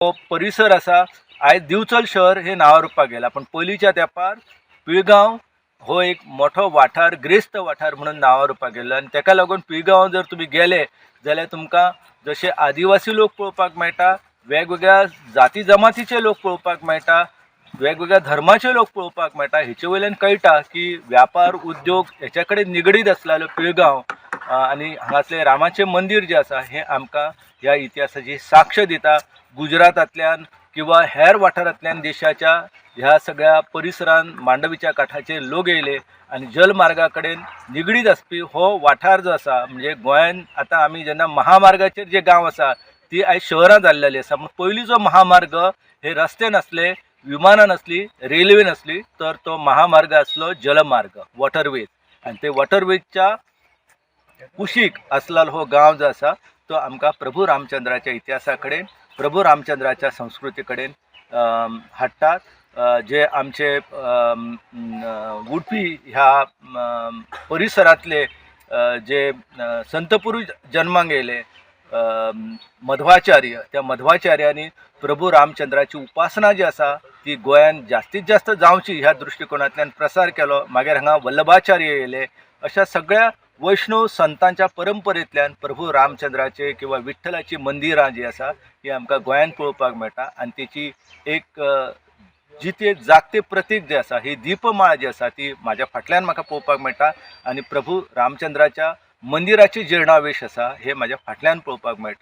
हो परिसर आसा आयज दिवचल शहर हे नांवारूपाक गेलां, पूण पयलींच्या तेंपार पिळगांव हो एक मोठो वाठार, ग्रेस्त वाठार म्हणून नांवारूपाक गेल्लो. आनी तेका लागून पिळगांव जर तुमी गेले जाल्यार तुमकां जशे आदिवासी लोक पळोवपाक मेळटा, वेगवेगळ्या जाती जमातीचे लोक पळोवपाक मेळटा, वेगवेगळ्या धर्माचे लोक पळोवपाक मेळटा. हेचे वयल्यान कळटा की व्यापार उद्योग हेच्या कडेन निगडीत आसलेलो पिळगांव आनी हांगासलें रामाचें मंदीर जें आसा हें आमकां ह्या इतिहासाची साक्ष दिता. गुजरातांतल्यान किंवा हेर वाठारांतल्यान देशाच्या ह्या सगळ्या परिसरान मांडवीच्या काठाचेर लोक येयले आनी जलमार्गा कडेन निगडीत आसपी हो वाठार जो आसा, म्हणजे गोंयान आतां आमी जेन्ना महामार्गाचेर जे गांव आसा ती आयज शहरां जाल्लेली आसा, पूण पयलींचो महामार्ग हे रस्ते नासले, विमानां नासली, रेल्वे नासली, तर तो महामार्ग आसलो जलमार्ग, वॉटरवेज. आनी ते वॉटरवेजच्या कुशीक आसलेलो हो गांव जो आसा तो आमकां प्रभू रामचंद्राच्या इतिहासा कडेन, प्रभू रामचंद्राच्या संस्कृती कडेन हाडटात. जे आमचे उडपी ह्या परिसरांतले जे संतपुरूष जन्माक येयले, मध्वाचार्य, त्या मध्वाचार्यांनी प्रभू रामचंद्राची उपासना जी आसा ती गोंयान जास्तीत जास्त जावची ह्या दृश्टिकोणांतल्यान प्रसार केलो. मागीर हांगा वल्लभाचार्य येयले. अशा सगळ्या वैष्णव संतांच्या परंपरेंतल्यान प्रभू रामचंद्राचे किंवा विठ्ठलाची मंदिरां जी आसा ती आमकां गोंयांत पळोवपाक मेळटा. आनी तेची एक जिते जागते प्रतीक जे आसा, ही दीपमाळ जी आसा ती म्हाज्या फाटल्यान म्हाका पळोवपाक मेळटा आनी प्रभू रामचंद्राच्या मंदिराची जिर्णावेश आसा हे म्हाज्या फाटल्यान पळोवपाक मेळटा.